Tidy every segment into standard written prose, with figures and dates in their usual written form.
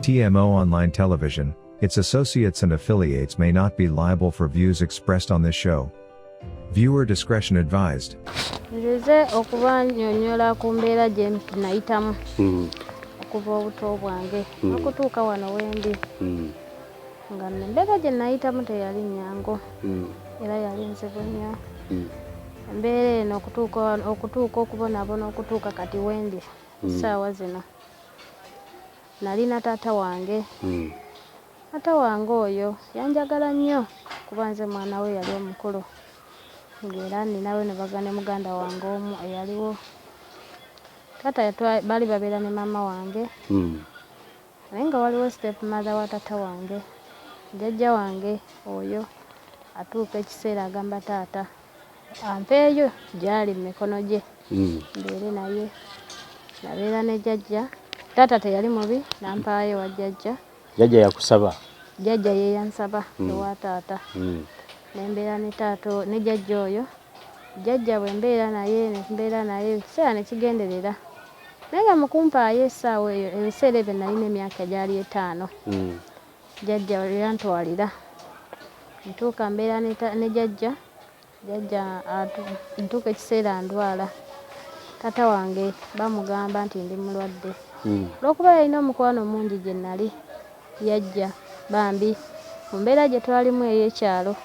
TMO Online Television, its associates and affiliates may not be liable for views expressed on this show. Viewer discretion advised. Nzize okubannyonnyola ku mbeera gye nayitamu okuva obuto bwange n'okutuuka wano wendi nga embeera gye nayitamu teyali nnyangu era yali nzibu nnyo. Embeera eno okutuuka okubonaabona okutuuka kati wendi essaawa zino. Nalina taata wange. Taata wange oyo yanjagala nnyo kuba nze mwana we yali omukulu ng'era nninawo ne muganda wange omu eyaliwo. Taata baali babeera ne maama wange naye nga waliwo step mother wa taata wange. Jjajja wange oyo atuuka ekiseera agamba taata ampeeyo gy'ali mu mikono gye mbeere naye. Nabeera ne jjajja. Taata teyali mubi n'ampaayo ewa jjajja. Jjajja yakusaba? Jjajja ye yansaba ewa taata. Ne mbeera ne taata ne jjajja oyo. Jjajja bwe mbeera naye ne mbeera naye ekiseera ne kigenderera. Naye nga mu kumpaayo essaawa eyo ebiseera ebyo nalina emyaka gyali 5. Jjajja yantwalira. Ntuuka mbeera ne jjajja. Jjajja ntuuka ekiseera ndwala. Taata wange bamugamba nti ndi mulwadde. Olw'okuba yalina omukwano mungi gye nali, yajja bambi mu mbeera gye twalimu ey'ekyalo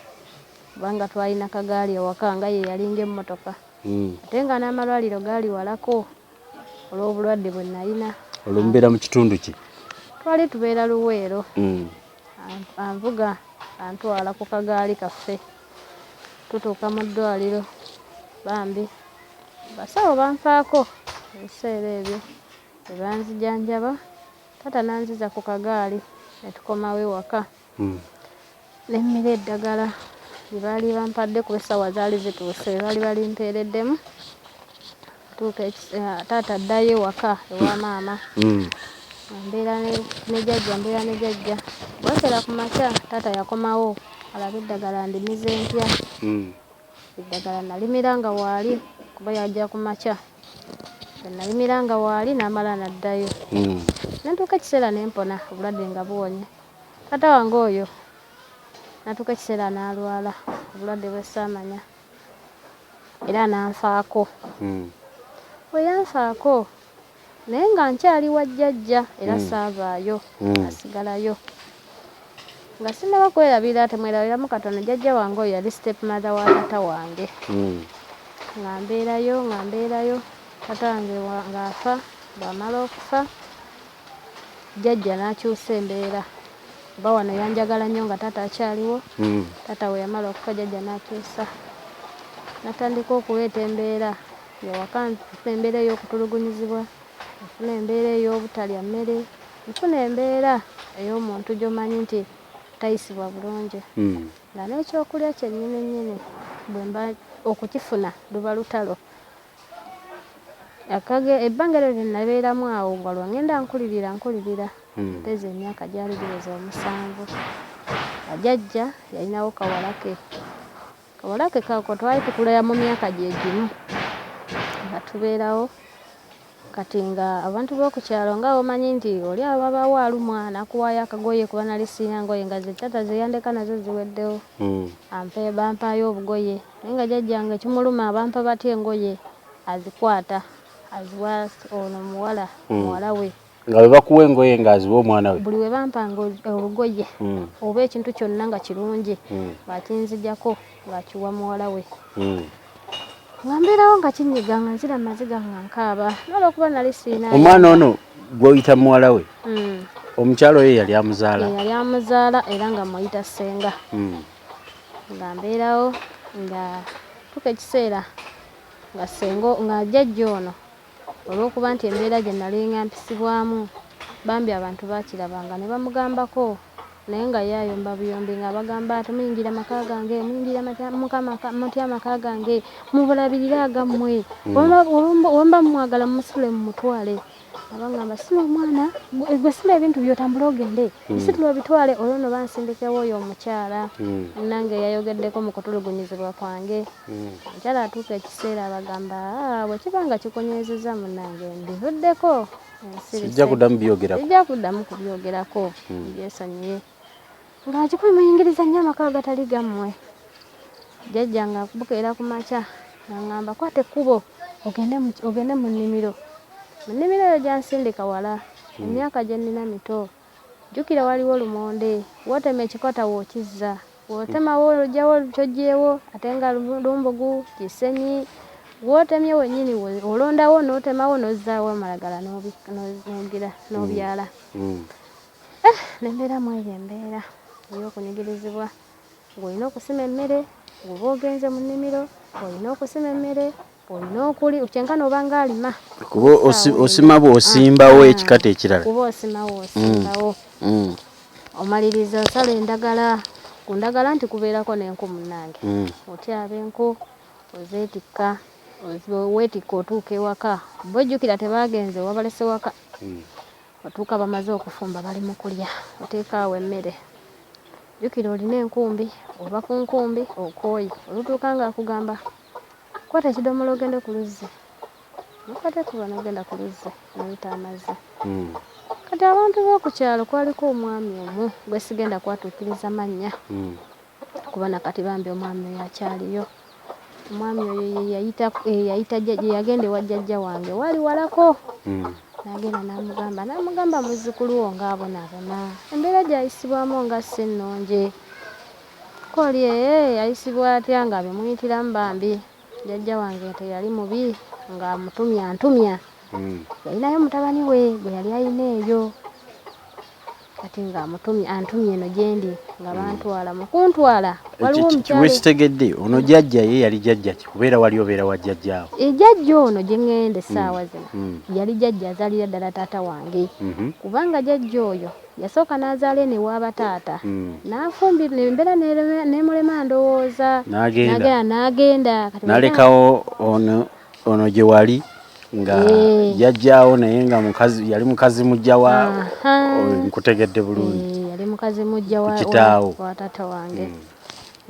kubanga twalina kagaali ewaka nga ye yalinga emmotoka. Ate nga n'amalwaliro gaali walako olw'obulwadde bwe nalina. Olwo mubeera mu kitundu ki? Twali tubeera Luweero. Anvuga antwala ku kagaali kaffe. Tutuuka mu ddwaliro bambi basawo banfaako ebiseera ebyo ne banzijanjaba taata n'anziza ku kagaali ne tukomawo ewaka. Ne mmira eddagala lye baali bampadde kuba essaawa zaali zituuse baali balimpeereddemu. Tuuka taata addayo ewaka ewa maama. Mbeera ne jjajja mbeera ne jjajja. Bwakera ku makya taata yakomawo alabe eddagala ndimize ntya. Eddagala nalimira nga waali kuba yajja ku makya. Nalimira nga waali n'amala n'addayo. Ne ntuuka ekiseera ne mpona obulwadde nga buwonye. Taata wange oyo natuuka ekiseera n'alwala obulwadde bwe ssaamanya era n'anfaako. Bwe yanfaako naye nga nkyali wa jjajja era saavaayo nasigalayo. Nga sinnaba kwerabira temwerabiramu katono jjajja wange oyo yali step mother wa taata wange. Nga mbeerayo nga mbeerayo taata wange ng'afa bw'amala okufa jjajja n'akyusa embeera kuba wano yanjagala nnyo nga taata akyaliwo. Taata bwe yamala okufa jjajja n'akyusa n'atandika okuleeta embeera ewaka nfuna embeera ey'okutulugunyizibwa, nfuna embeera ey'obutalya mmere, nfuna embeera ey'omuntu gy'omanyi nti tayisibwa bulungi. Nga n'ekyokulya kyennyini nnyini bwe mba okukifuna luba lutalo. Ebbanga eryo lye nabeeramu awo nga lwe ŋŋenda nkulirira nkulirira mpeza emyaka gyali giweze 7. Nga jjajja yalinawo kawala ke. Kawala ke kako twali tukulira mu myaka gye gimu nga tubeerawo kati nga abantu b'oku kyalo nga bw'omanyi nti oli abaawo alumwa n'akuwaayo akagoye kuba nali sirina ngoye nga ze taata ze yandeka nazo ziweddewo. Ampe bampaayo obugoye naye nga jjajjange kimuluma bampa batya engoye azikwata aziwa ono omuwala muwala we. Nga bwe bakuwa engoye ng'aziwa omwana we? Buli we bampanga olugoye oba ekintu kyonna nga kirungi ng'akinzigyako ng'akiwa muwala we. Nga mbeerawo nga kinyiga nga nzira maziga nga nkaaba n'olwokuba nali sirina. Omwana ono gw'oyita muwala we omukyala oyo yali amuzaala? Yali amuzaala era nga muyita ssenga. Nga mbeerawo nga tuuka ekiseera nga ssenga nga jjajja ono olw'okuba nti embeera gye nali nga mpisibwamu bambi abantu baakirabanga ne bamugambako naye nga ye ayomba buyombi ng'abagamba temuyingira maka gange, muyingira mutya amaka gange, mubulabirire agammwe, bwe muba mumwagala mumusitule mumutwale. Nga baŋŋamba sima omwana, gwe sima ebintu by'otambule ogende, bisitula obitwale. Olwo nno bansindikewo oyo omukyala nange yayogeddeko mu kutulugunyizibwa kwange. Omukyala atuuka ekiseera abagamba, bwe kiba nga kikunywezezza munnange mbivuddeko, ensirise. Sijja kuddamu byogerako. Sijja kuddamu kubyogerako, mbyesonyiye. Ng'akikubi muyingiriza nnyo amaka agatali gammwe. Jjajja nga bukeera ku makya ng'aŋŋamba kwata ekkubo ogende mu nnimiro. Mu nnimiro eyo gy'ansindika wala, emyaka gye nnina mito. Jjukira waliwo lumonde, w'otema ekikota w'okizza, w'otemawo ojjawo ky'oggyeewo ate nga lumbugu, kisenyi, w'otemye wennyini olondawo n'otemawo n'ozzaawo amalagala n'ogira n'obyala. Ne mbeera mu eyo embeera ey'okunyigirizibwa ng'olina okusima emmere, bw'oba ogenze mu nnimiro olina okusima emmere, olina okuli kyenkana oba ng'alima. Kuba osima bw'osimbawo ekikata ekirala. Kuba osimawo osimbawo. Omaliriza osala endagala, ku ndagala nti kubeerako n'enku munnange. Otyaba enku ozeetikka, weetikka otuuka ewaka. Bo jjukira tebaagenze wabalese waka. Otuuka bamaze okufumba bali mu kulya, oteeka awo emmere. Jjukira olina enkumbi, ova ku nkumbi okooye. Olutuuka ng'akugamba kwata ekidomola ogende ku luzzi. N'okwata ekkubo n'ogenda ku luzzi n'oyita amazzi. Kati abantu b'oku kyalo kwaliko omwami omu gwe sigenda kwatuukiriza mannya kuba na kati bambi omwami oyo akyaliyo. Omwami oyo ye yayita, ye yayita ye yagenda ewa jjajja wange waali walako. N'agenda n'amugamba, n'amugamba muzzukulu wo ng'abonaabona, embeera gy'ayisibwamu nga si nnungi. Ko oli ayisibwa atya ng'abimuyitiramu bambi. Jjajja wange teyali mubi ng'amutumya ntumya. Yalinayo mutabani we gwe yali ayina eyo. Kati ng'amutumye antumye eno gye ndi nga bantwala mu kuntwala waliwo omukyala Wekitegedde ono jjajja ye yali jjajja ki? Kubeera wali obeera wa jjajjaawo. Jjajja ono gye ŋŋenda essaawa zino yali jjajja azaalira ddala taata wange. Kubanga jjajja oyo yasooka n'azaala eno ewa taata. N'afumbirwa embeera n'emulema ndowooza. N'agenda. N'agenda. Kati N'alekawo ono gye wali nga jjajjaawo naye nga mukazi, yali mukazi mujja wa nkutegedde bulungi. Yali mukazi mujja Kitaawo. wa taata wange.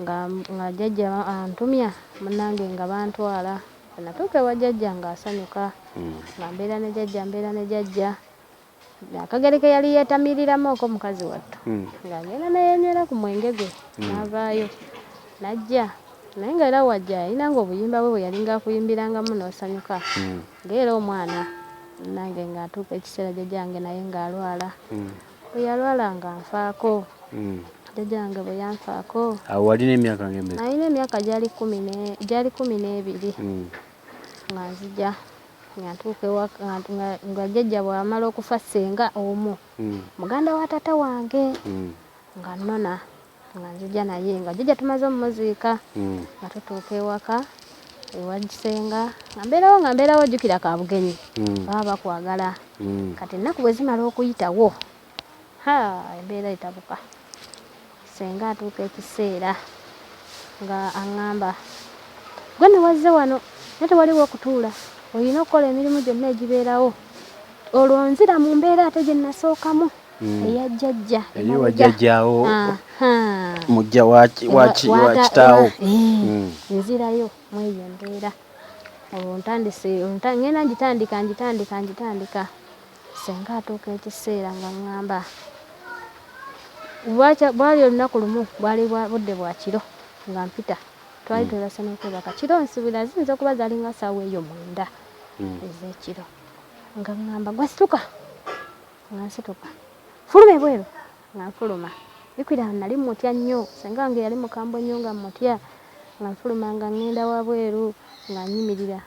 Nga jjajja antumya munnange nga bantwala. Natuuka ewa jjajja ng'asanyuka. Nga mbeera ne jjajja, mbeera ne jjajja. Akagere ke yali yeetamiriramu oko mukazi wattu. Ng'agenda ne yeenywera ku mwenge gwe n'avaayo n'ajja. Naye nga era wajja yalinanga obuyimba bwe bwe yalinga akuyimbirangamu n'osanyuka. Ng'era omwana nange ng'atuuka ekiseera jjajja wange naye ng'alwala. Bwe yalwala nga nfaako. Jjajja wange bwe yanfaako. Awo walina emyaka ng'emeka? Nalina emyaka gyali 12. Nga nzija nga ntuuka ewaka, nga jjajja bw'amala okufa ssenga omu muganda wa taata wange nga nnona nga nzija naye nga jjajja tumaze omumuziika nga tutuuka ewaka ewa ssenga nga mbeerawo jjukira ka bugenyi baba bakwagala. Kati ennaku bwe zimala okuyitawo embeera etabuka. Ssenga atuuka ekiseera nga aŋŋamba gwe nno wazze wano naye tewaliwo okutuula, olina okukola emirimu gyonna egibeerawo. Olwo nzira mu mbeera ate gye nasookamu eya jjajja. Eri wa jjajjaawo mujja wa kitaawo. Nzirayo mu eyo embeera. Olwo ntandise, ngenda ngitandika ngitandika ngitandika. Ssenga atuuka ekiseera nga ŋŋamba bwali olunaku lumu bwali budde bwa kiro nga mpita. Twali twebase n'okwebaka. Kiro nsubira ziyinza okuba zaalinga ssaawa eyo 9 ez'ekiro. Nga ŋŋamba gwe situka. Nga nsituka. Fuluma ebweru. Nga nfuluma. Jjukira nali mmutya nnyo. Ssenga wange yali mukambwe nnyo nga mmutya. Nga nfuluma nga ŋŋenda wabweru nga nnyimirira.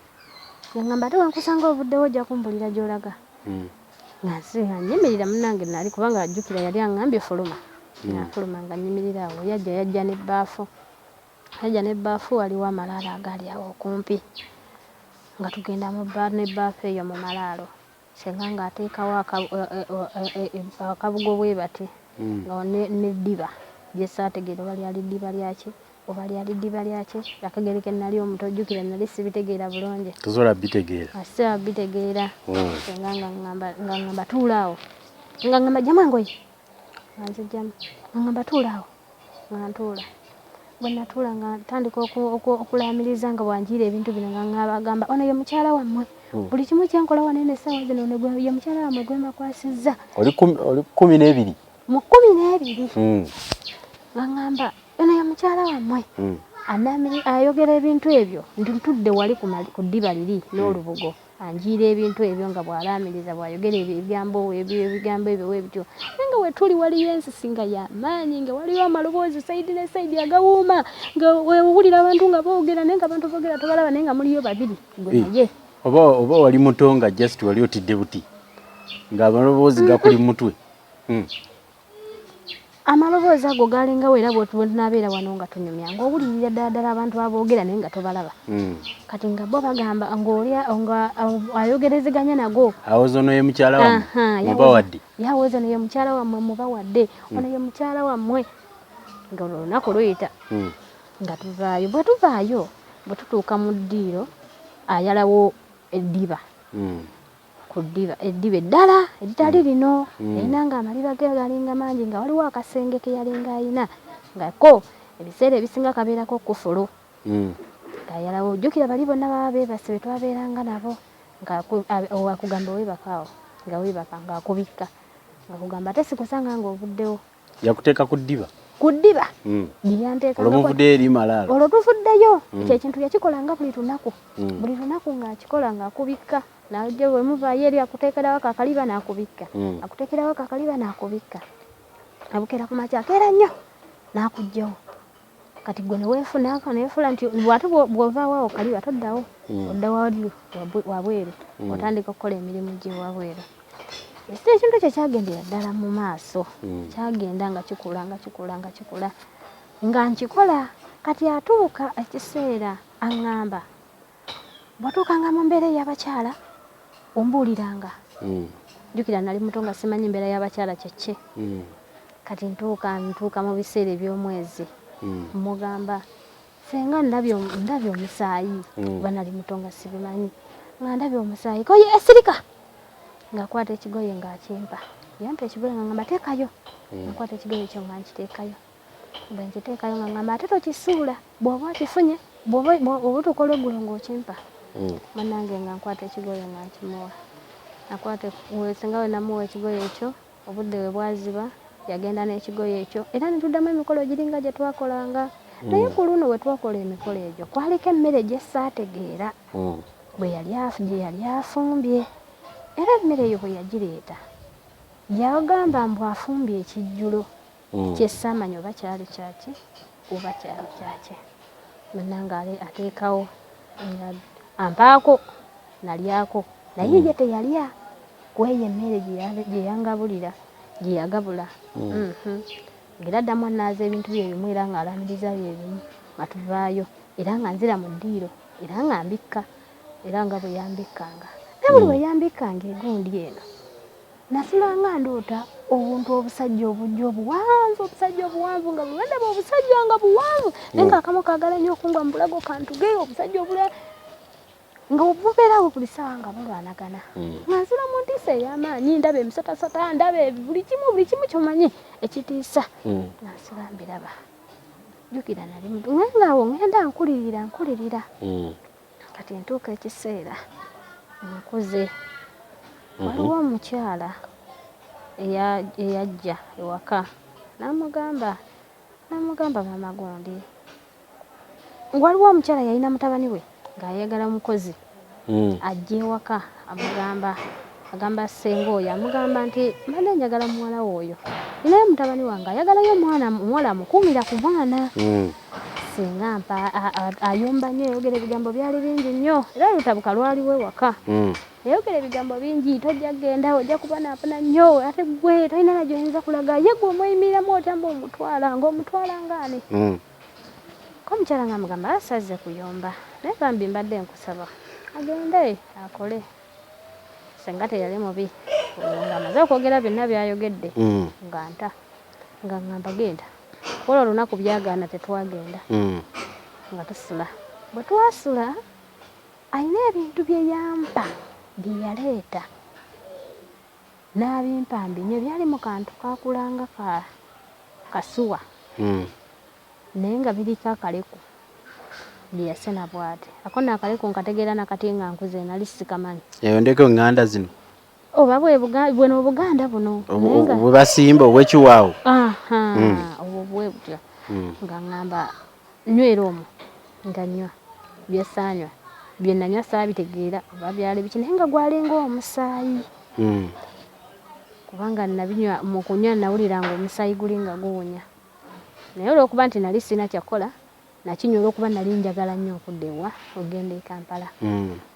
Nga ŋŋamba ate wenkusanga ovuddewo ojja kumbulira gy'olaga. Nga nnyimirira munnange nali kubanga jjukira yali aŋŋambye fuluma. Nga nfuluma nga nnyimirira awo. Yajja n'ebbaafu. Yajja n'ebbaafu waliwo amalaalo agaali awo okumpi. Nga tugenda mu n'ebbaafu eyo mu malaalo. Ssenga ng'ateekawo akabugo bwe bati. Nga n'eddiba lye saategeera oba lyali ddiba lya ki. Oba lyali ddiba lyaki, akageri ke nali omuto, ojjukira nali sibitegeera bulungi. Tosobola bitegeera. Asobola bitegeera. Senga nga ngamba, nga ngamba tuula awo, nga ngamba jjamu engoye, nga nzijjamu, nga ngamba tuula awo, nga ntuula. Bwe natuula nga ntandika okulaamiriza nga bwanjiira ebintu bino, nga ngamba, agamba ono ye mukyala wammwe. Buli kimu kyenkola wano eno essaawa zino, ono ye mukyala wammwe gwe mbakwasizza. Oli 12? Mu 12. Nga ngamba ono ye mukyala wammwe. Ayogera ebintu ebyo nti ntudde wali ku ddiba liri n'olubugo, anjiira ebintu ebyo nga bw'alaamiriza, bw'ayogera ebyo ebigambo ebyo, ebigambo ebyo bwe bityo. Naye nga we tuli waliyo ensisi nga y'amaanyi, nga waliyo amaloboozi sayidi ne sayidi agawuuma, nga wewulira abantu nga boogera, naye nga abantu boogera tobalaba, naye nga muliyo babiri gwe naye. Oba wali muto nga just wali otidde buti, ng'amaloboozi gakuli mu mutwe. Amaloboozi ago galingawo era bwe tunaabeera wano nga tunyumya, ng'owulirira ddala ddala abantu aboogera naye nga tobalaba. Kati nga bo bagamba ng'oli nga ayogerezeganya nago. Awoza ono ye mukyala wammwe, mubawadde. Yawoza ono ye mukyala wammwe, mubawadde. Ono ye mukyala wammwe. Nga olwo olunaku luyita. Nga tuvaayo. Bwe tuvaayo, bwe tutuuka mu ddiiro, ayalawo eddiba. Ku ddiba, eddiba eddala eritali lino, erina ng'amaliba ge galinga mangi, nga waliwo akasenge ke yalinga ayina, nga ko ebiseera ebisinga kabeerako kkufulu. Ng'ayalawo, ojjukira bali bonna baba beebase be twabeeranga nabo, ng'akugamba weebaka awo, nga weebaka, ng'akubikka, ng'akugamba ate sikusanga ng'ovuddewo. Yakuteeka ku ddiba? Ku ddiba. Lye yanteekangako. Olwo muvuddeyo eri malaalo? Olwo tuvuddeyo. Ekyo ekintu yakikolanga buli lunaku. Buli lunaku ng'akikola, ng'akubikka. N'ajja bwe muvaayo eri akuteekerawo ako akaliba n'akubikka. Akuteekerawo ako akaliba n'akubikka. Abukeera ku makya akeera nnyo n'akuggyawo. Kati ggwe ne weefuna, ne weefuula nti ate bw'ovaawo awo kaliba toddawo. Odda wali wabweru. Otandika okukola emirimu gye wabweru. Ekintu ekyo kyagendera ddala mu maaso. Kyagenda nga kikula, nga kikula, nga kikula. Nga nkikola. Kati atuuka ekiseera aŋŋamba, bw'otuukanga mu mbeera ey'abakyala, ombuuliranga. Jjukira nali muto nga simanyi mbeera y'abakyala kye ki. Kati ntuuka mu biseera eby'omwezi. Mmugamba, senga ndabye omusaayi. Kuba nali muto nga sibimanyi. Nga ndabye omusaayi. Koye, esirika! Ng'akwata ekigoye ng'akimpa. Yampa ekigoye nga ngamba teekayo. Ng'akwata ekigoye ekyo nga nkiteekayo. Bwe nkiteekayo nga ngamba ate tokisuula. Bw'oba okifunye, bw'oba otuuka olw'eggulo ng'okimpa. Bannange nga nkwata ekigoye nga nkimuwa. Nakwata, singa we namuwa ekigoye ekyo, obudde bwe bwaziba, yagenda n'ekigoye ekyo. Era ne tuddamu emikolo giringa gye twakolanga. Naye ku luno we twakola emikolo egyo, kwaliko emmere gye saategeera. Bwe yali gye yali afumbye. Era emmere eyo bwe yagireeta, yagamba mbu afumbye ekijjulo. Kye saamanya oba kyali kyaki, oba kyali kyaki. Munnange ateekawo, ampaako, nalyako. Naye ye teyalya ku eyo emmere gye yangabulira, gye yagabula. Ng'era addamu annaaza ebintu bye bimu era ng'alaamiriza bye bimu, nga tuvaayo. Era nga nzira mu ddiiro, era nga mbikka, era nga bwe yambikkanga. Naye buli lwe yambikkanga egundi eno, nasulanga ndoota obuntu obusajja obujja obuwanvu, obusajja obuwanvu nga bwe ndaba obusajja nga buwanvu, naye ng'akamu kaagala nnyo okungwa mu bulago kantuge, obusajja obulala nga bubeerawo buli ssaawa nga bulwanagana. Nga nsula mu ntiisa ey'amaanyi, ndaba emisotasota, ndaba buli kimu, buli kimu ky'omanyi ekitiisa. Nga nsula mbiraba. Jjukira nali muto, naye ng'awo ŋŋenda nkulirira, nkulirira. Kati ntuuka ekiseera nkuze. Waliwo omukyala eyajja ewaka n'amugamba, n'amugamba maama gundi. Waliwo omukyala yalina mutabani we ng'ayagala mukozi ajje ewaka, amugamba, agamba ssenga oyo, amugamba nti mbadde njagala muwala wo oyo. Ninayo mutabani wange ayagalayo omwana omuwala amukuumira ku mwana. Ssenga mpa ayomba nnyo, yayogera ebigambo byali bingi nnyo era olutabuka lwaliwo ewaka. Yayogera ebigambo bingi, tojja kugenda, ojja kubonaabona nnyo, ate ggwe tolina na gy'oyinza kulaga, ye ggwe omweyimiriramu otya mbu omutwala, ng'omutwala ng'ani? Ko omukyala ng'amugamba sazze kuyomba, naye bambi mbadde nkusaba agende akole. Ssenga teyali mubi, olwo ng'amaze okwogera byonna by'ayogedde, nga nta, nga ŋŋamba genda. Olwo olunaku byagaana tetwagenda. Nga tusula. Bwe twasula alina ebintu bye yampa bye yaleeta n'abimpa mbinywe byali mu kantu kakulanga ka kasuwa naye nga biriko akaleku bye yasena bw'ati. Ako nno akaleku nkategeera na kati nga nkuze nali sikamanyi. Eyo ndeke ŋŋanda zino. Oba bwe buno Obuganda buno. Bwe basimba obw'ekiwaawo. Obwo bwe butyo. Nga ŋŋamba nywera omwo nga nnywa bye ssaanywa bye nanywa saabitegeera oba byali biki naye nga gwalinga omusaayi. Kubanga nabinywa mu kunywa nawuliranga omusaayi guli nga guwunya. Naye olw'okuba nti nali sirina kya kukola nakinywa olw'okuba nali njagala nnyo okudda ewa okugenda e Kampala.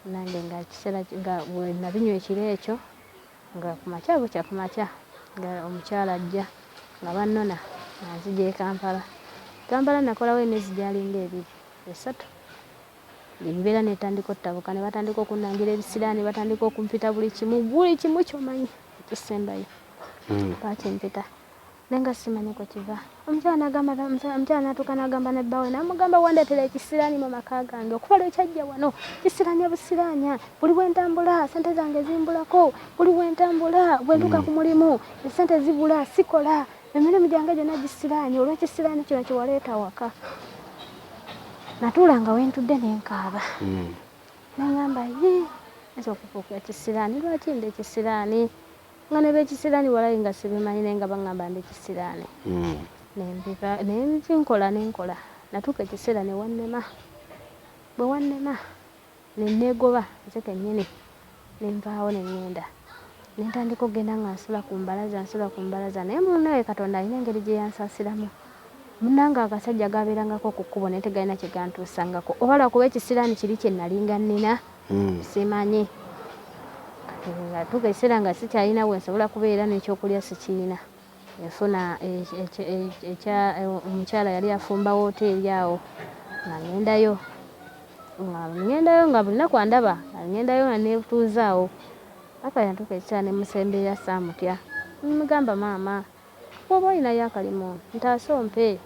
Nange nga ekiseera nga bwe nabinywa ekiro ekyo nga ku makya bukya ku makya nga omukyala ajja nga bannona nga nzija e Kampala. Kampala nakolawo emyezi gyalinga ebiri esatu embeera n'etandika ottabuka ne batandika okunnangira ebisiraani batandika okumpita buli kimu buli kimu ky'omanyi ekisembayo bakimpita. Naye nga simanyi kwe kiva. Omukyala n'agamba omukyala n'atuuka n'agamba ne bbaawe n'amugamba wandeetera ekisiraani mu maka gange okuva lwe kyajja wano kisiraanya busiraanya buli bwe ntambula ssente zange zimbulako buli bwe ntambula bwe ntuuka ku mulimu essente zibula sikola emirimu gyange gyonna gisiraanye olw'ekisiraani kino kye waleeta awaka. Natuula nga we ntudde ne nkaaba ne ŋŋamba yii nnyinza okufuuka ekisiraani lwaki ndi ekisiraani? Nga ne b'ekisiraani walayi nga sibimanyi naye nga baŋŋamba ndi kisiraani. Nembiva nenkola nenkola natuuka ekiseera ne wannema bwe wannema ne neegoba nze kennyini ne nvaawo ne ŋŋenda ne ntandika okugenda nga nsula ku mbalaza nsula ku mbalaza naye munnange Katonda alina engeri gye yansaasiramu munnange agasajja gaabeerangako ku kkubo naye tegalina kye gantuusangako oba lwakuba ekisiraani kiri kye nalinga nnina simanyi. Kati natuuka ekiseera nga sikyalina we nsobola kubeera n'ekyokulya sikirina. Nfuna omukyala yali afumba wooteeri awo nga ŋŋendayo nga ŋŋendayo nga buli lunaku andaba nga ŋŋendayo nga neetuuza awo paka yatuuka ekiseera ne mmusemberera saamutya ne mmugamba maama bw'oba olinayo akalimu ntaase ompe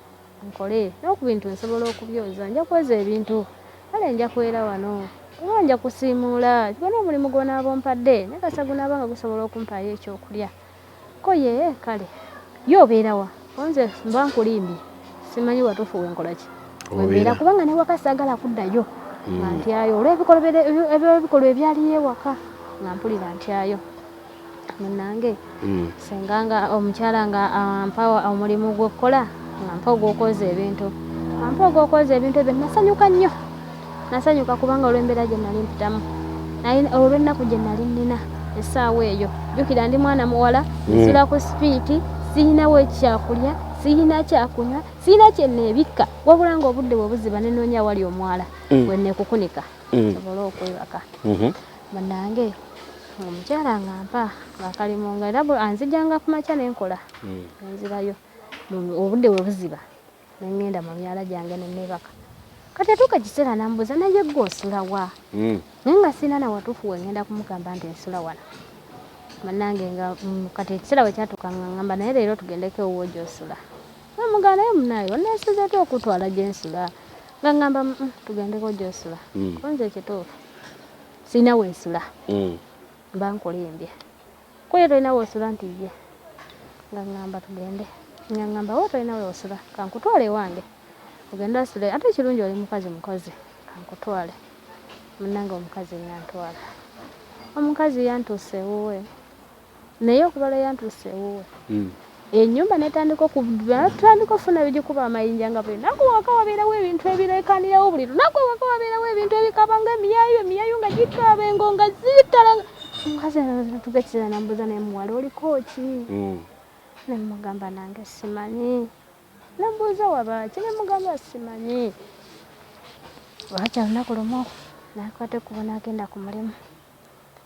nkole n'oku bintu nsobola okubyoza nja kwoza ebintu kale nja kwera wano oba nja kusiimuula gwe n'omulimu gw'onaaba ompadde naye kasita gunaaba nga gusobola okumpaayo ekyokulya. Ko ye, Kale. Ye obeera wa? Ko nze mba nkulimbye, simanyi watuufu we nkola ki? We mbeera kubanga n'ewaka saagala kuddayo nga ntyayo olw'ebikolwa ebyaliyo ewaka nga mpulira ntyayo. Munnange ssenga nga omukyala nga ampa omulimu gw'okukola ng'ampa ogw'okwoza ebintu ampa ogw'okwoza ebintu ebyo nasanyuka nnyo nasanyuka kubanga olw'embeera gye nali mpitamu olw'ennaku gye nali nnina essaawa eyo jjukira ndi mwana muwala nsula ku sipiiti sirinawo kyakulya sirina kyakunywa sirina kye neebikka wabula ng'obudde bwe buziba ne nnoonya awali omwala we neekukunika nsobole okwebaka. Munnange omukyala ng'ampa akalimu nga era anzijanga ku makya ne nkola ne nzirayo obudde bwe buziba ne ŋŋenda mu myala gyange ne neebaka. Kati atuuka ekiseera n'ambuuza naye ggwe osula wa? Naye nga sirina na watuufu we ŋŋenda kumugamba nti nsula wano. Munnange nga kati ekiseera bwe kyatuuka nga ŋŋamba naye leero tugendeko ewuwo gy'osula. Nga mmugamba naye munnaaye onneesuze otya okuntwala gye nsula? Nga ŋŋamba tugendeko gy'osula. Ko nze ekituufu sirina we nsula. Mba nkulimbye. Ko ye tolina w'osula nti ye. Nga ŋŋamba tugende. Nga ŋŋamba wo tolina w'osula kankutwale ewange ogende osule ate ekirungi oli mukazi mukozi kankutwale. Munnange omukazi ng'antwala. Omukazi yantuusa ewuwe naye okuva lwe yantuusa ewuwe ennyumba n'etandika natandika okufuna bigikuba amayinja nga buli lunaku ewaka wabeerawo ebintu ebireekaanirawo buli lunaku ewaka wabeerawo ebintu ebikaaba nga emiyaayu emiyaayu nga gikaaba engo nga zitala omukazi natuuka ekiseera n'ambuuza naye muwala oliko ki? Ne mmugamba nange simanyi. Nambuuza waba ki ne mmugamba simanyi. Bwakya olunaku lumu n'akwata ekkubo n'agenda ku mulimu.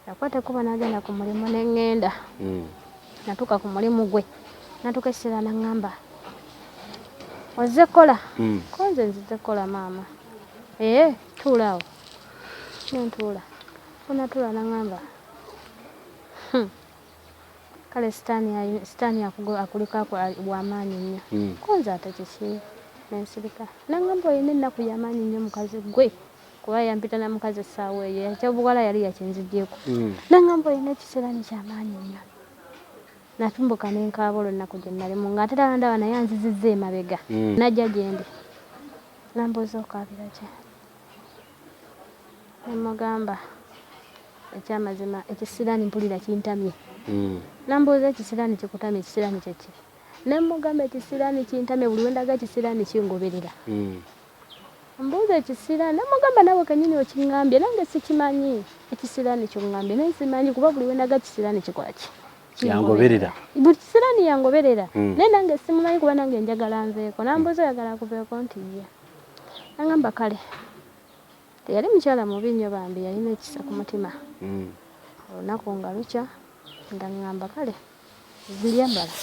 Yakwata ekkubo n'agenda ku mulimu ne ŋŋenda. Natuuka ku mulimu gwe natuuka ekiseera n'aŋŋamba ozze kukola? Ko nze nzize kukola maama. Ee tuula awo. Ne ntuula. Bwe natuula n'aŋŋamba. Kale sitaani akuliko wamaanyi nnyo. Kunze ate kiki nensirika. Nangamba olina ennaku yamaanyi nnyo mukazi gwe. Kuba yampita na mukazi essaawa eyo ekyobuwala yali yakinzigyeko. Nangamba olina ekisiraani kyamaanyi nnyo. Natumbuka ne nkaaba olunaku gye nalimu nga ate ddala ndaba naye anzizizza emabega. Najja gye ndi nambuuza okaabira ki? Ne mmugamba ekyamazima ekisiraani mpulira kintamye. Nambuuza ekisiraani kikutamye ekisiraani kye ki? Ne mmugamba ekisiraani kintamye buli we ndaga ekisiraani kingoberera. Mbuuza ekisiraani ne mmugamba naawe kennyini okiŋŋambye nange sikimanyi ekisiraani ky'oŋŋambye naye simanyi kuba buli we ndaga ekisiraani kikola ki? Yangoberera. Buli kisiraani yangoberera. Naye nange simumanyi kuba nange njagala nveeko. Nambuuza oyagala kuveeko nti ye. Nangamba kale. Teyali mukyala mubi nnyo bambi yalina ekisa ku mutima. Olunaku nga lukya nga ŋŋamba kale ndyambala.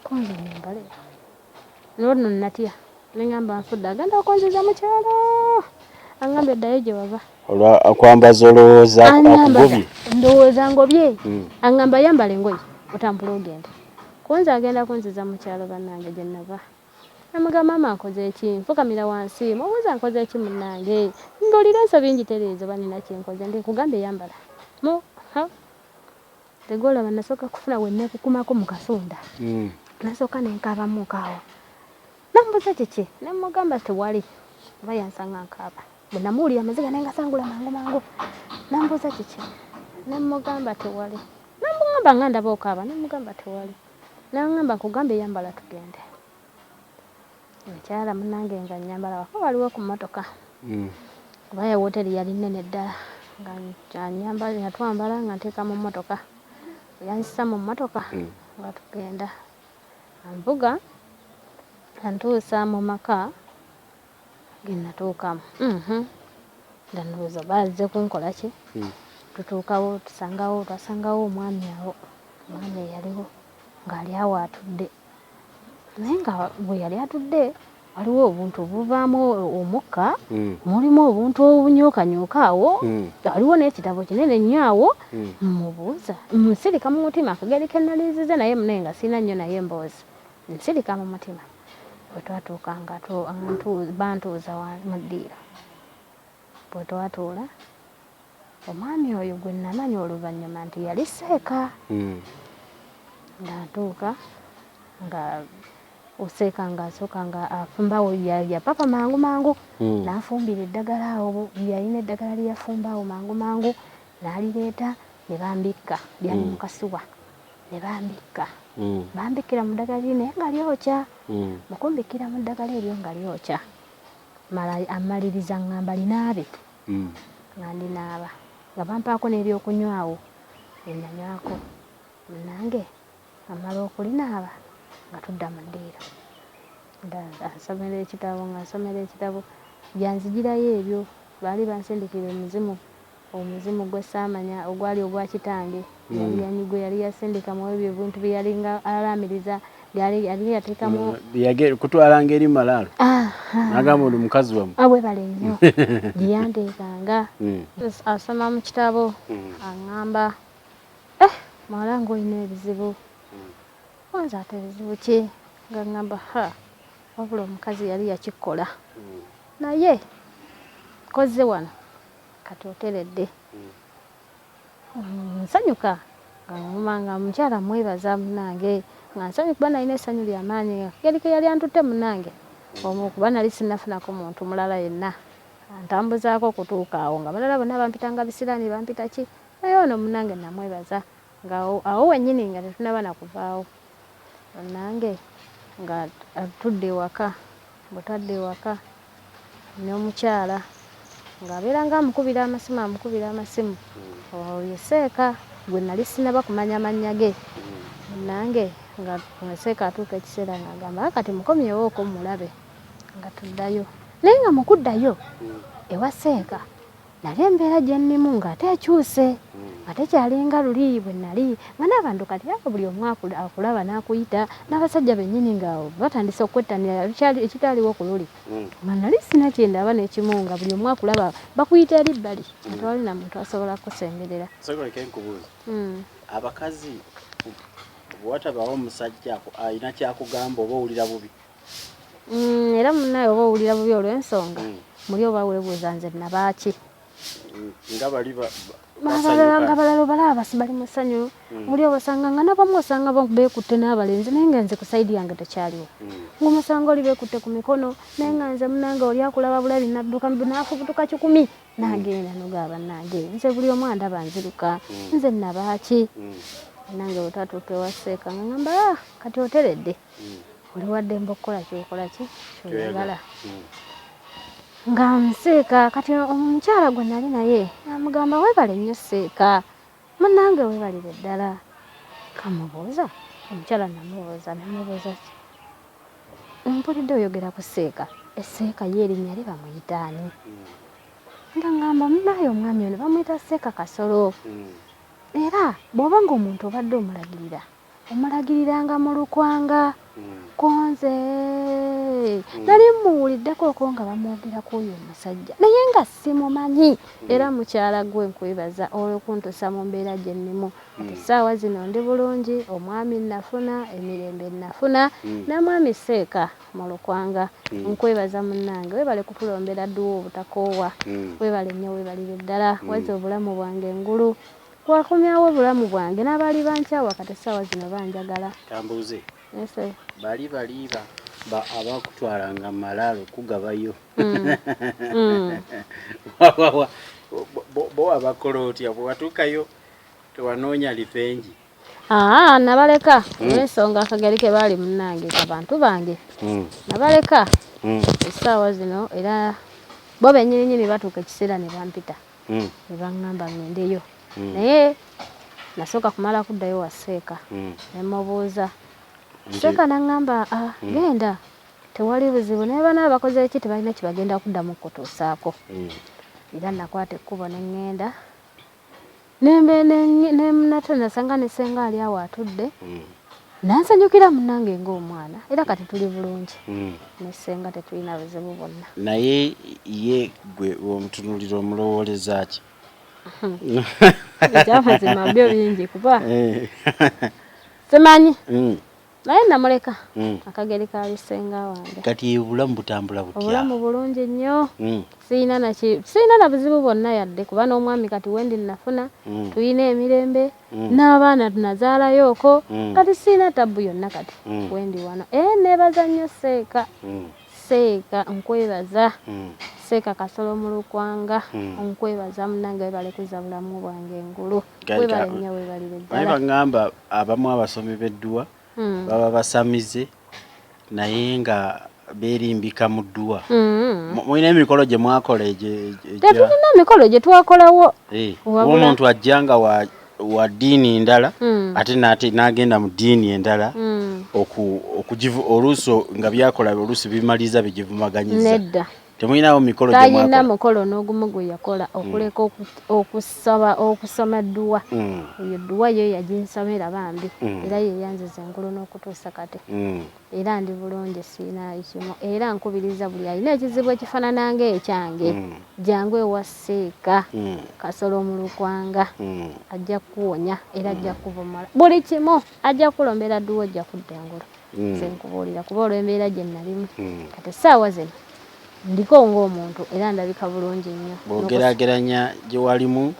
Ko nze nnyambale. Olwo nno natya ne ŋŋamba nfudde agenda okunziza mu kyalo. Aŋŋambye ddayo gye wava. Olwa akwambaza olowooza akugobye? Ndowooza ngobye. Aŋŋamba yambala engoye otambule ogende. Ku nze agenda kunziza mu kyalo bannange gye nava. Namugamba maama nkoze ki? Nfukamira wansi mubuuza nkoze ki munnange? Mbuulira ensobi ngitereeze oba nina kye nkoze ndi nkugambye yambala. Mu ha Tegolaba nasooka kufuna we neekukumako mu kasonda. Nasooka ne nkaabamuuko awo. Nambuuza kiki? Ne mmugamba tewali oba yansanga nkaaba. Bwe namuwulira amaziga ne ngasangula mangu mangu. Nambuuza kiki? Ne mmugamba tewali. Namugamba nga ndaba okaaba ne mmugamba tewali. N'angamba nkugambye yambala tugende. Mukyala munnange nga nnyambala waka waliwo ku mmotoka. Kuba ye wooteeri yali nnene ddala nga nnyambala nga twambala nga nteeka mu mmotoka. Yanzisa mu mmotoka nga tugenda. Anvuga antuusa mu maka ge natuukamu. Nga ndowooza oba azze kunkola ki? Tutuukawo tusangawo twasangawo omwami awo, omwami eyaliwo ng'ali awo atudde. Naye nga bwe yali atudde waliwo obuntu obuvaamu omukka, mulimu obuntu obunyuukanyuuka awo, waliwo n'ekitabo kinene nnyo awo. Mmubuuza, nsirika mu mutima akageri ke nnali nzize naye naye nga sirina nnyo naye mboozi. Nsirika mu mutima. Bwe twatuuka nga bantuuza mu ddiiro. Bwe twatuula, omwami oyo gwe namanya oluvannyuma nti yali seeka. Nga ntuuka nga oseeka ng'asooka nga afumbawo yapapa mangu mangu n'afumbira eddagala awo yalina eddagala lye yafumba awo mangu mangu n'alireeta ne bambikka lyali mu kasuwa ne bambikka. Bambikkira mu ddagala liri naye nga lyokya. Mu kumbikkira mu ddagala eryo nga lyokya mala amaliriza ŋŋamba linaabe nga ndinaaba nga bampaako n'ebyokunywa awo ne nanywako. Munnange amala okulinaaba nga tudda mu ddiiro nga ansomera ekitabo nga nsomera ekitabo byanzigirayo ebyo baali bansindikira omuzimu omuzimu gwe saamanya ogwali ogwa kitange yali gwe yali yasindika mu ebyo ebintu bye yalinga alaamiriza yali yali yateekamu kutwalanga eri malaalo nagamba oli mukazi wamu webale nnyo gye yanteekanga asoma mu kitabo aŋŋamba eh muwala ng'olina ebizibu nze ate ebizibu ki nga ŋŋamba ha wabula omukazi yali yakikola naye kozze wano kati oteredde. Nsanyuka nga ŋŋuma nga mukyala mwebaza munnange nga nsanyuka kuba nalina essanyu lya maanyi engeri ke yali antutte munnange omu kuba nali sinnafunako muntu mulala yenna antambuzaako okutuuka awo nga abalala bonna bampitanga bisiraani bampita ki naye ono munnange namwebaza nga awo wennyini nga tetunnaba na kuvaawo munnange nga tudda ewaka bwe twadda ewaka n'omukyala ng'abeera ng'amukubira amasimu amukubira amasimu oyo seeka gwe nali sinnaba kumanya mannya ge munnange nga seeka atuuka ekiseera ng'agamba kati mukomyewooko mmulabe nga tuddayo naye nga mu kuddayo ewa seeka Nali embeera gye nnimu ng'ate ekyuse nga tekyalinga luli bwe nali nga n'abantu kati abo buli omu akulaba n'akuyita n'abasajja bennyini nga batandise okwettanira ekitaaliwo ku luli nga nali sina kye ndaba n'ekimu nga buli omu akulaba bakuyita eri bbali nga tewali na muntu asobola kukusemberera. Sooka oleke nkubuuze. Abakazi Bwe watabawo omusajja alina kyakugamba oba owulira bubi? Era munnaye oba owulira bubi olw'ensonga muli oba weebuuza nze nabaaki. Nga bali nga balala obalaba basi bali mu ssanyu oli obasanga nga nabamu osanga beekutte n'abalenzi naye nga nze ku sayidi yange tekyaliwo ng'omusanga oli beekutte ku mikono naye nga nze munange oli akulaba bulabi nadduka nafubutuka 100 nagenda nogaba bannange nze buli omu andaba nziruka nze nabaaki nange bwetwatuuka ewa Seeka nga ngamba kati oteredde oli waddembe okukola kyokola ki kyoyagala nga nseeka. Kati omukyala gwe nali naye namugamba weebale nnyo Seeka munnange weebalire ddala. Kamubuuza omukyala namubuuza namubuuza ki mpulidde oyogera ku Seeka, Esseeka ye erinnya lye bamuyita ani? Nga ngamba munnaye omwami ono bamuyita Seeka Kasolo. Era bw'oba ng'omuntu obadde omulagirira omulagiriranga mu lukwanga konze nali mmuwuliddeko okwo nga bamwogerako oyo omusajja naye nga simumanyi. Era mukyala gwe nkwebaza olw'okuntuusa mu mbeera gye nnimu. Kati essaawa zino ndi bulungi, omwami nnafuna, emirembe nnafuna, n'omwami Seeka mu lukwanga nkwebaza munnange weebale kutulombera dduwa obutakoowa, weebale nnyo weebalire ddala, wazza obulamu bwange engulu. Wakomyawo obulamu bwange n'abaali bankyawa kati essaawa zino banjagala. Kambuuze, bali bali abakutwalanga mu malaalo kugabayo bo abakola otya bwe watuukayo tewanoonya revenge? Nabaleka olw'ensonga akageri ke baali munnange abantu bange nabaleka essaawa zino era bo bennyininyini batuuka ekiseera ne bampita ne baŋŋamba ŋŋendeyo naye nasooka kumala kuddayo wa Seeka ne mmubuuza. Seeka n'aŋŋamba genda tewali buzibu naye banaaba bakoze ki tebalina kye bagenda kuddamu kukutuusaako. Era nakwata ekkubo ne ŋŋenda nate nasanga ne ssenga ali awo atudde nansanyukira munnange ng'omwana era kati tuli bulungi ne ssenga tetulina buzibu bwonna. Naye ye gwe omutunuulira omulowooleza ki? Ekyamazima byo bingi kuba simanyi naye namuleka akageri kaali ssenga wange. Kati obulamu butambula butya? Obulamu bulungi nnyo sirina na buzibu bwonna yadde kuba n'omwami kati wendi nafuna tulina emirembe n'abaana tunazaalayo okwo kati sirina tabbu yonna kati wendi wano. Neebaza nnyo Seeka, Seeka nkwebaza, Seeka Kasolo mu lukwanga nkwebaza munnange weebale kuzza bulamu bwange engulu, weebale nnyo weebalire ddala. Baŋŋamba abamu abasomi b'edduwa baba basamize naye nga beerimbika mu dduwa. Mulina emikolo gye mwakola? Tetulina emikolo gye twakolawo. Omuntu ajja nga wa ddiini ndala ate n'agenda mu ddiini endala oluusi nga byakola oluusi bimaliza bigivumaganyiza. Nedda. Temulinawo mikolo gye mwakola? Talina mukolo n'ogumu gwe yakola okuleka okusaba okusoma dduwa. Eyo dduwa ye yaginsomera bambi era ye yanziza engulu n'okutuusa kati. Era ndi bulungi sirina kimu era nkubiriza buli alina ekizibu ekifaanana ng'ekyange jangu ewa Seeka Kasolo mu lukwanga ajja kukuwonya era ajja kukuvumola buli kimu ajja kukulombera dduwa ojja kudda engulu. Nze nkubuulira kuba olw'embeera gye nalimu kati essaawa zino ndiko ng'omuntu era ndabika bulungi nnyo. Bw'ogeraageranya gye walimu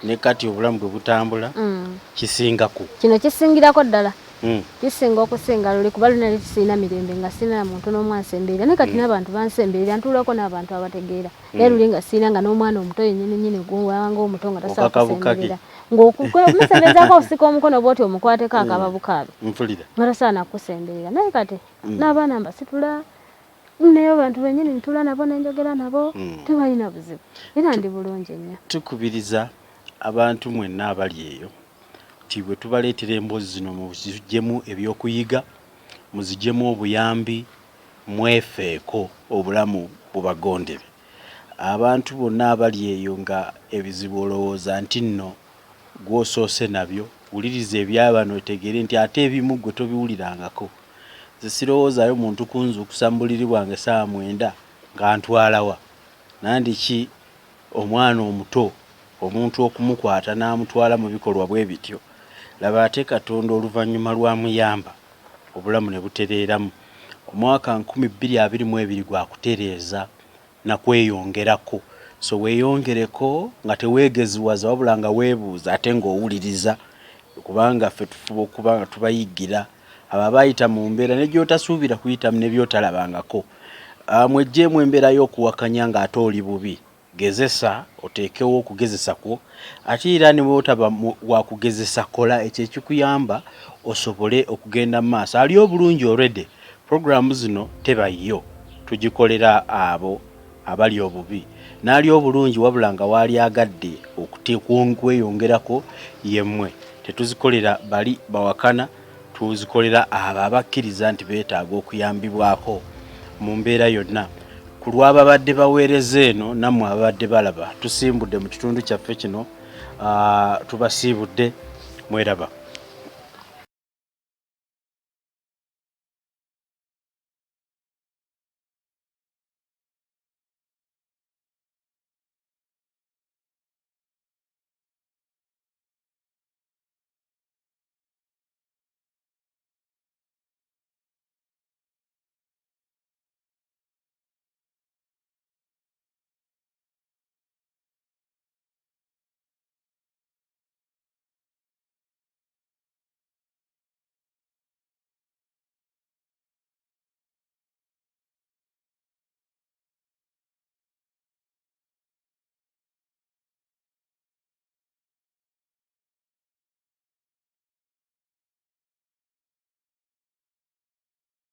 ne kati obulamu bwe butambula kisingako? Kino kisingirako ddala. Kisinga okusinga luli kuba luli nali sirina mirembe nga sirina na muntu n'omu ansemberera naye kati n'abantu bansemberera ntuulako n'abantu abategeera naye luli nga sirina nga n'omwana omuto yennyini nnyini gwewanga omuto nga tasobola kusemberera ng'okumusemberezaako osika omukono bw'oti omukwateko akaba bukaabe nga tasobola nakusemberera naye kati n'abaana mbasitula naye abantu bennyini ntuula nabo ne njogera nabo tebalina buzibu era ndi bulungi nnyo. Tukubiriza abantu mwenna abali eyo nti bwe tubaleetera emboozi zino muziggyemu ebyokuyiga, muziggyemu obuyambi, mwefeeko obulamu bubagondere. Abantu bonna abali eyo nga ebizibu olowooza nti nno gw'osoose nabyo, wuliriza ebya bano otegeere nti ate ebimu ggwe tobiwulirangako. Nze sirowoozaayo muntu kunzuukusa mu buliri bwange ssaawa 9 ng'antwala wa? Nandiki omwana omuto omuntu okumukwata n'amutwala mu bikolwa bwe bityo Laba ate Katonda oluvannyuma lw'amuyamba obulamu ne butereeramu. Omwaka 2022 gwa kutereeza na kweyongerako. So weeyongereko nga teweegeziwaza wabula nga weebuuza ate ng'owuliriza kubanga ffe tufuba okuba nga tubayiggira abo abaayita mu mbeera ne gy'otasuubira kuyitamu ne by'otalabangako. Mweggyeemu embeera y'okuwakanya ng'ate oli bubi. Gezesa oteekewo okugezesa kwo ate era ne bw'otaba wa kugezesa kola ekyo ekikuyamba osobole okugenda mu maaso. Ali obulungi already Programu zino teba yo tugikolera abo abali obubi n'ali obulungi wabula nga waalyagadde okweyongerako yemmwe. Tetuzikolera bali bawakana, tuzikolera abo abakkiriza nti beetaaga okuyambibwako mu mbeera yonna. Ku lw'ababadde baweereza eno nammwe ababadde balaba, tusimbudde mu kitundu kyaffe kino, tubasiibudde mweraba.